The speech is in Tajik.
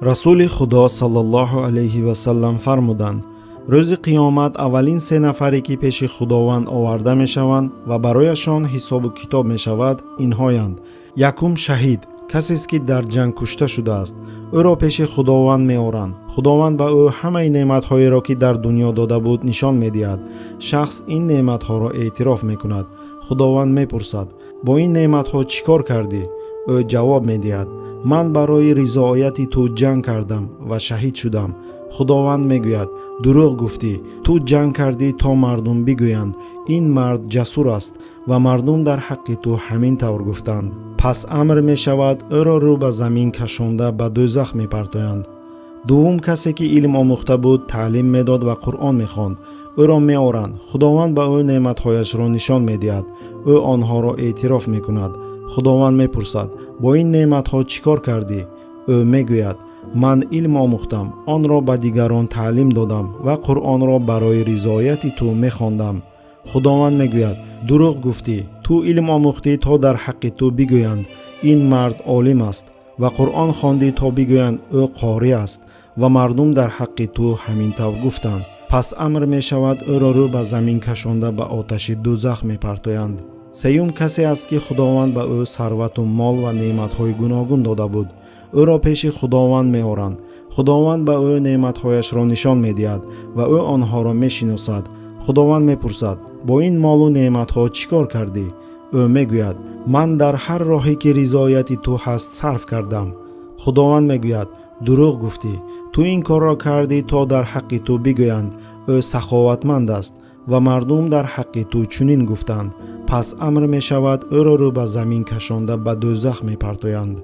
Расули Худо саллаллоҳу алайҳи васаллам фармуданд: рӯзи қиёмат аввалин се нафаре, ки пеши Худованд оварда мешаванд ва барояшон ҳисобу китоб мешавад, инҳоянд: якум, шаҳид, касест, ки дар ҷанг кушта шудааст. Ӯро пеши Худованд меоранд. Худованд ба ӯ ҳамаи неъматҳоеро, ки дар дунё дода буд, нишон медиҳад. Шахс ин неъматҳоро эътироф мекунад. Худованд мепурсад: бо ин неъматҳо чӣ кор кардӣ? Ӯ ҷавоб медиҳад: ман барои ризояти ту ҷанг кардам ва шаҳид шудам. Худованд мегӯяд: дурӯғ гуфтӣ. Ту ҷанг кардӣ, то мардум бигӯянд: ин мард ҷасур аст, ва мардум дар ҳаққи ту ҳамин тавр гуфтанд. Пас амр мешавад, ӯро рӯ ба замин кашонда, ба дӯзах мепартоянд. Дуввум, касе, ки илм омӯхта буд, таълим медод ва Қуръон мехонд. Ӯро меоранд. Худованд ба ӯ неъматҳояшро нишон медиҳад. Ӯ онҳоро эътироф мекунад. Худованд мепурсад: бо ин неъматҳо чӣ кор кардӣ? Ӯ мегӯяд: ман илм омӯхтам, онро ба дигарон таълим додам ва Қуръонро барои ризояти ту мехондам. Худованд мегӯяд: дурӯғ гуфтӣ. Ту илм омӯхтӣ, то дар ҳаққи ту бигӯянд: ин мард олим аст, ва Қуръон хондӣ, то бигӯянд: ӯ қорӣ аст, ва мардум дар ҳаққи ту ҳамин тавр гуфтанд. Пас амр мешавад, ӯро рӯ ба замин кашонда, ба оташи дӯзах мепартоянд. Сеюм, касе аст, ки Худованд ба ӯ сарвату мол ва неъматҳои гуногун дода буд. Ӯро пеши Худованд меоранд. Худованд ба ӯ неъматҳояшро нишон медиҳад ва ӯ онҳоро мешиносад. Худованд мепурсад: бо ин молу неъматҳо чӣ кор кардӣ? Ӯ мегӯяд: ман дар ҳар роҳе, ки ризояти ту ҳаст, сарф кардам. Худованд мегӯяд: дурӯғ гуфтӣ. Ту ин корро кардӣ, то дар ҳаққи ту бигӯянд: ӯ саховатманд аст, ва мардум дар ҳаққи ту чунин гуфтанд. Пас амр мешавад, ӯро рӯ ба замин кашонда, ба дӯзах мепартоянд.